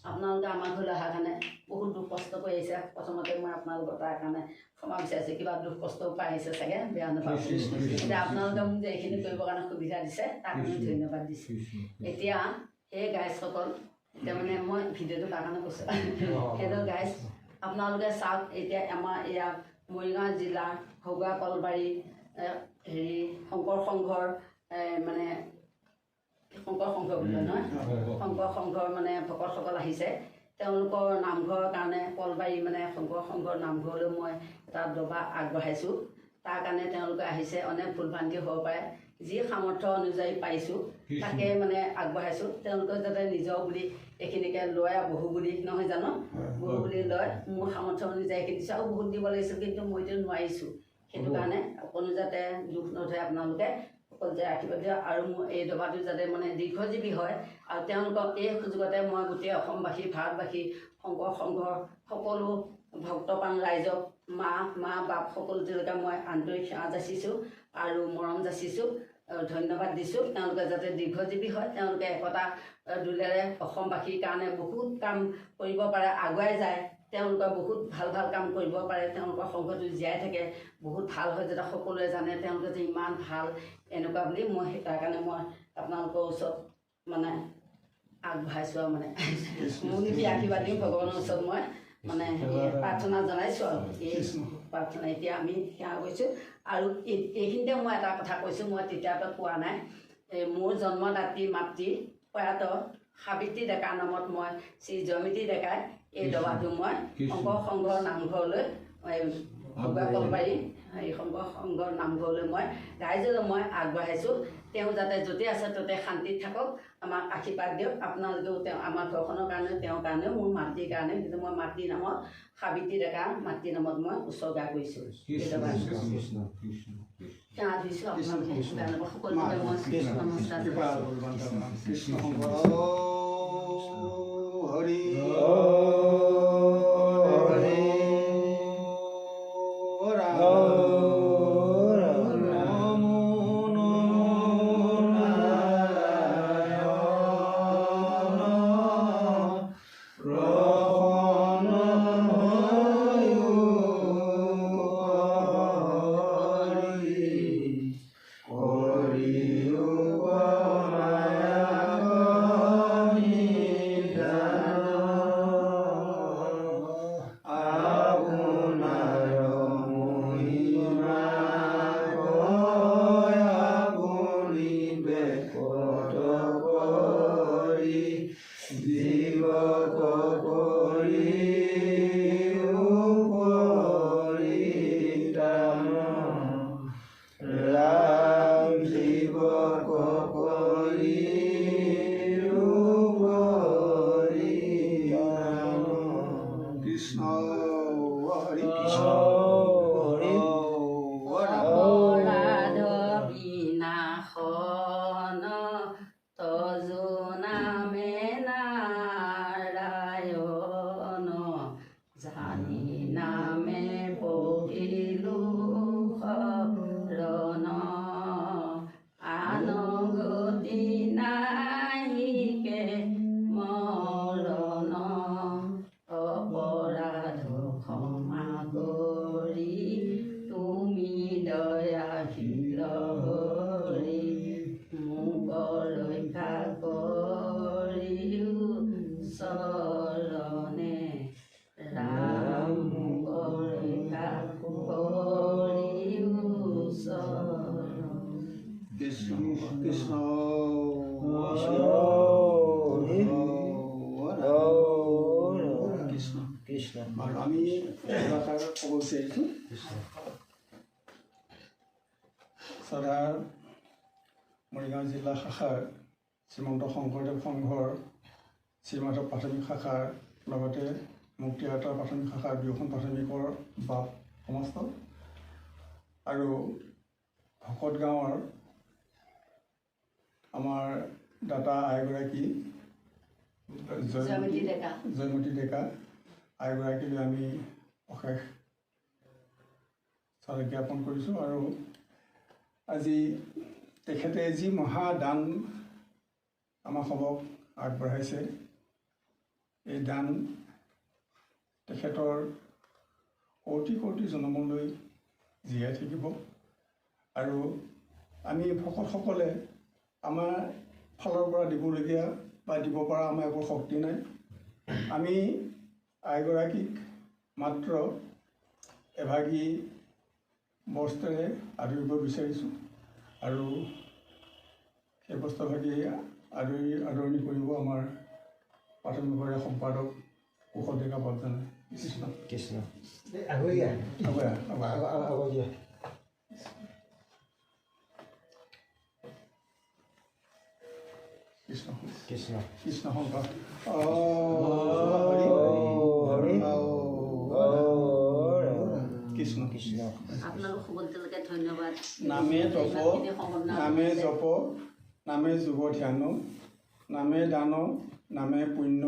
আপোনালোকে আমাৰ ঘৰলৈ অহাৰ কাৰণে বহুত দুখ কষ্ট কৰি আহিছে। প্ৰথমতে মই আপোনালোকৰ তাৰ কাৰণে ক্ষমা বিচাৰিছোঁ, কিবা দুখ কষ্টও পাই আহিছে চাগে, বেয়া নাপাব। এতিয়া আপোনালোকে মোক যে এইখিনি কৰিবৰ কাৰণে সুবিধা দিছে, তাৰ কাৰণে ধন্যবাদ দিছোঁ। এতিয়া সেই গাইজসকল, এতিয়া মানে মই ভিডিঅ'টো কাৰ কাৰণে কৈছোঁ, সেইটো গাইজ আপোনালোকে চাওক। এতিয়া আমাৰ এয়া মৰিগাঁও জিলাৰ ঘগুৱা কলবাৰী হেৰি শংকৰ সংঘৰ, মানে শংকৰ সংঘ বুলি কয় নহয়, শংকৰ সংঘৰ মানে ভকতসকল আহিছে। তেওঁলোকৰ নামঘৰৰ কাৰণে কলবাৰী মানে শংকৰ সংঘৰ নামঘৰলৈ মই এটা ডবা আগবঢ়াইছোঁ, তাৰ কাৰণে তেওঁলোকে আহিছে। অনেক ভুল ভ্ৰান্তি হ'ব পাৰে, যি সামৰ্থ্য অনুযায়ী পাৰিছোঁ তাকে মানে আগবঢ়াইছোঁ। তেওঁলোকে যাতে নিজৰ বুলি এইখিনিকে লয় আৰু বহু বুলি নহয় জানো, বহু বুলি লয়। মোৰ সামৰ্থ্য অনুযায়ী এইখিনি দিছোঁ আৰু বহুত দিব লাগিছিল, কিন্তু মইতো নোৱাৰিছোঁ। সেইটো কাৰণে অকণো যাতে দুখ নধৰে, আপোনালোকে সকলো যে আশীৰ্বাদ দিয়ক আৰু মোৰ এই ডবাটো যাতে মানে দীৰ্ঘজীৱী হয়। আৰু তেওঁলোকক এই সুযোগতে মই গোটেই অসমবাসী, ভাৰতবাসী, শংকৰ সংঘৰ সকলো ভক্তপ্ৰাণ ৰাইজক, মা মা বাপ সকলোলৈকে মই আন্তৰিক সেৱা যাচিছোঁ আৰু মৰম যাচিছোঁ, ধন্যবাদ দিছোঁ। তেওঁলোকে যাতে দীৰ্ঘজীৱী হয়, তেওঁলোকে একতা দোলেৰে অসমবাসীৰ কাৰণে বহুত কাম কৰিব পাৰে, আগুৱাই যায়, তেওঁলোকে বহুত ভাল ভাল কাম কৰিব পাৰে, তেওঁলোকৰ সংঘটো জীয়াই থাকে, বহুত ভাল হয় যাতে সকলোৱে জানে তেওঁলোকে যে ইমান ভাল এনেকুৱা বুলি। মই তাৰ কাৰণে মই আপোনালোকৰ ওচৰত মানে আগবঢ়াইছোঁ আৰু মানে মোৰ নেকি আশীৰ্বাদ দিওঁ ভগৱানৰ ওচৰত মই মানে প্ৰাৰ্থনা জনাইছোঁ। আৰু এই প্ৰাৰ্থনা এতিয়া আমি সেৱা কৰিছোঁ। আৰু এইখিনিতে মই এটা কথা কৈছোঁ, মই তেতিয়াৰ পৰা কোৱা নাই। এই মোৰ জন্মদাত্ৰী মাতৃ প্ৰয়াত সাবিত্ৰী ডেকাৰ নামত মই শ্ৰী জয়মতী ডেকাই এই ডবাটো মই শংকৰ সংঘৰ নামঘৰলৈ, ভগৱা কলবাৰী এই শংকৰ সংঘৰ নামঘৰলৈ মই ৰাইজলৈ মই আগবঢ়াইছোঁ। তেওঁ যাতে য'তে আছে ত'তে শান্তিত থাকক, আমাক আশীৰ্বাদ দিয়ক। আপোনালোকেও তেওঁ আমাৰ ঘৰখনৰ কাৰণে, তেওঁৰ কাৰণেও, মোৰ মাতৃৰ কাৰণে, কিন্তু মই মাতৃৰ নামত, সাবিত্ৰী ডেকাৰ মাতৃৰ নামত মই উছৰ্গা কৰিছোঁ। সেৱা দিছোঁ আপোনালোকে সকলোকে মই নমস্কাৰ। কৃষ্ণ হৰি আৰু আমি এষাৰ ক'ব বিচাৰিছোঁ। শ্ৰদ্ধাৰ মৰিগাঁও জিলা শাখাৰ শ্ৰীমন্ত শংকৰদেৱ সংঘৰ শ্ৰীমাধৱ প্ৰাথমিক শাখাৰ লগতে মুক্তিয়াত্ৰা প্ৰাথমিক শাখাৰ দুয়োখন প্ৰাথমিকৰ বাপ সমস্ত আৰু ভকত গাঁৱৰ আমাৰ দাতা আইগৰাকী জয়মতী ডেকা আইগৰাকীলৈ আমি অশেষ শ্ৰদ্ধা জ্ঞাপন কৰিছোঁ। আৰু আজি তেখেতে যি মহাদান আমাৰ সবক আগবঢ়াইছে, এই দান তেখেতৰ কৌটি কৌটি জনমলৈ জীয়াই থাকিব। আৰু আমি ভকতসকলে আমাৰ ফালৰ পৰা দিবলগীয়া বা দিব পৰা আমাৰ একো শক্তি নাই। আমি আইগৰাকীক মাত্ৰ এভাগি বস্ত্ৰেৰে আদৰিব বিচাৰিছোঁ আৰু সেই বস্ত্ৰভাগি আদৰণি কৰিব আমাৰ প্ৰাথমিকৰে সম্পাদক কুশল ডেকা বাপজনে। কৃষ্ণ কৃষ্ণ। আগতীয়া। আগুৱাই আগতীয়া। কৃষ্ণ কৃষ্ণ কৃষ্ণ শংকৰ। হৰি কৃষ্ণ কৃষ্ণ। আপোনালোক সকলোকে ধন্যবাদ। নামে তপ, ইমানখিনি সম্বৰ্ধনা নামে জনাইছে। জপ, নামে যোগ ধ্যান, নামে দান, নামে পুণ্য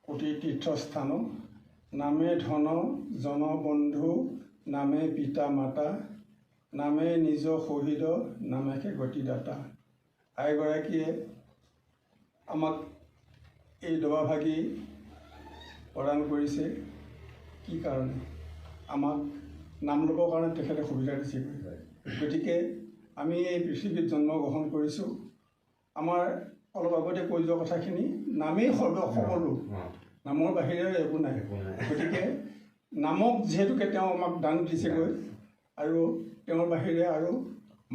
কোটি তীৰ্থস্থান, নামে ধন জন বন্ধু, নামে পিতা মাতা, নামে নিজ শহীদ, নামেকে গতিদাতা। আইগৰাকীয়ে আমাক এই দবাভাগি প্ৰদান কৰিছে কি কাৰণে? আমাক নাম ল'বৰ কাৰণে তেখেতে সুবিধা দিছে। গতিকে আমি এই পৃথিৱীত জন্মগ্ৰহণ কৰিছোঁ, আমাৰ অলপ আগতে কৈ যোৱা কথাখিনি, নামেই সৰ্ব সকলো, নামৰ বাহিৰে একো নাই। গতিকে নামক যিহেতুকে তেওঁ আমাক দান দিছেগৈ আৰু তেওঁৰ বাহিৰে আৰু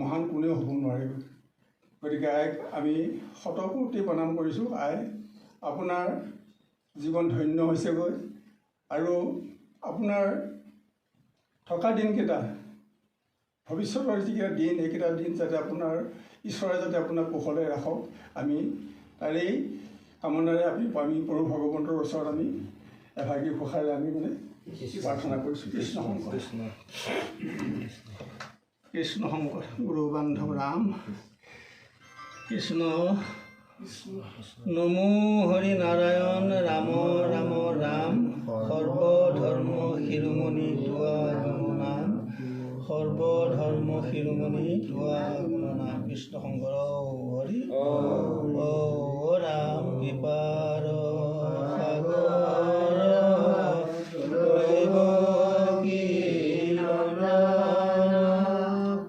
মহান কোনেও হ'ব নোৱাৰেগৈ। গতিকে আইক আমি শতকোটি প্ৰণাম কৰিছোঁ। আই, আপোনাৰ জীৱন ধন্য হৈছেগৈ আৰু আপোনাৰ থকা দিনকেইটা, ভৱিষ্যতৰ যিকেইটা দিন, এইকেইটা দিন যাতে আপোনাৰ ঈশ্বৰে যাতে আপোনাক কুশলে ৰাখক, আমি তাৰেই কামনাৰে আমি প্ৰভু ভগৱন্তৰ ওচৰত আমি এভাগি ঘোষাৰে আমি মানে প্ৰাৰ্থনা কৰিছোঁ। কৃষ্ণ শংকৰ। কৃষ্ণ। কৃষ্ণ শংকৰ গুৰু বান্ধৱ ৰাম কৃষ্ণ। নমো হৰি নাৰায়ণ ৰাম ৰাম ৰাম, সৰ্বধৰ্ম শিৰোমণি তোৱা গুণ নাম, সৰ্বধৰ্ম শিৰোমণি তোৱা গুণ নাম। কৃষ্ণ শংকৰ হৰি অ ৰাম কৃপাৰ সাগৰ দৈৱকী নন্দন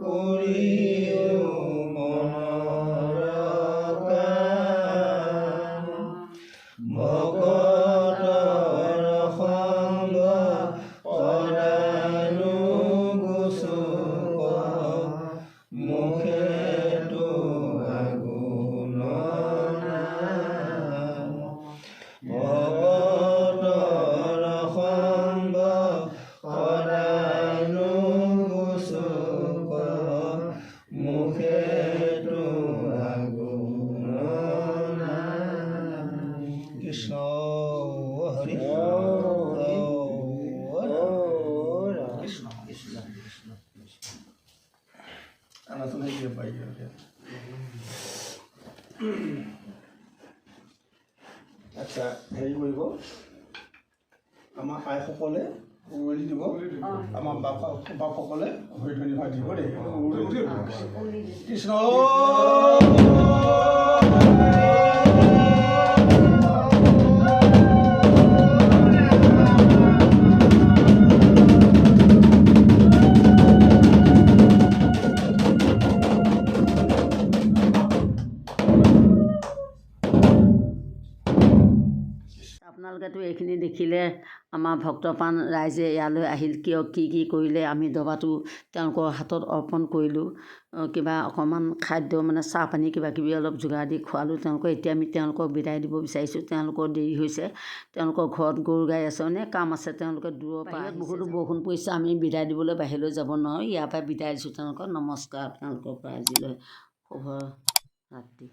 কৰিও মনৰ কাম, ভকতৰ সংগ সদানো গুচুক, মুখে তোহা গুণ নাম, ভকতৰ সংগ সদানো গুচুক, মুখে তোহা গুণ নাম। কৃষ্ণ হৰি কৃষ্ণ। কৃষ্ণ কৃষ্ণ কৃষ্ণ। আনাচোন দিয়ে পাই গ'ল। আচ্ছা, হেৰি কৰিব, আমাৰ আইসকলে উৰুলি দিব, আমাৰ বাপসকলে হৰিধ্বনি ভাগ দিব দেই। উৰুলি দিব। কৃষ্ণ। আপোনালোকেতো এইখিনি দেখিলে, আমাৰ ভক্তপ্ৰাণ ৰাইজে ইয়ালৈ আহিল কিয়, কি কি কৰিলে। আমি দবাটো তেওঁলোকৰ হাতত অৰ্পণ কৰিলোঁ, কিবা অকণমান খাদ্য মানে চাহ পানী কিবা কিবি অলপ যোগাৰ দি খোৱালোঁ তেওঁলোকক। এতিয়া আমি তেওঁলোকক বিদায় দিব বিচাৰিছোঁ, তেওঁলোকৰ দেৰি হৈছে, তেওঁলোকৰ ঘৰত গৰু গাই আছে, অনেক কাম আছে, তেওঁলোকে দূৰৰ পৰা আহিছে। বহুতো বৰষুণ পৰিছে, আমি বিদায় দিবলৈ বাহিৰলৈ যাব নোৱাৰোঁ, ইয়াৰ পৰাই বিদায় দিছোঁ তেওঁলোকক। নমস্কাৰ আপোনালোকৰ পৰা আজিলৈ, শুভ ৰাত্ৰি।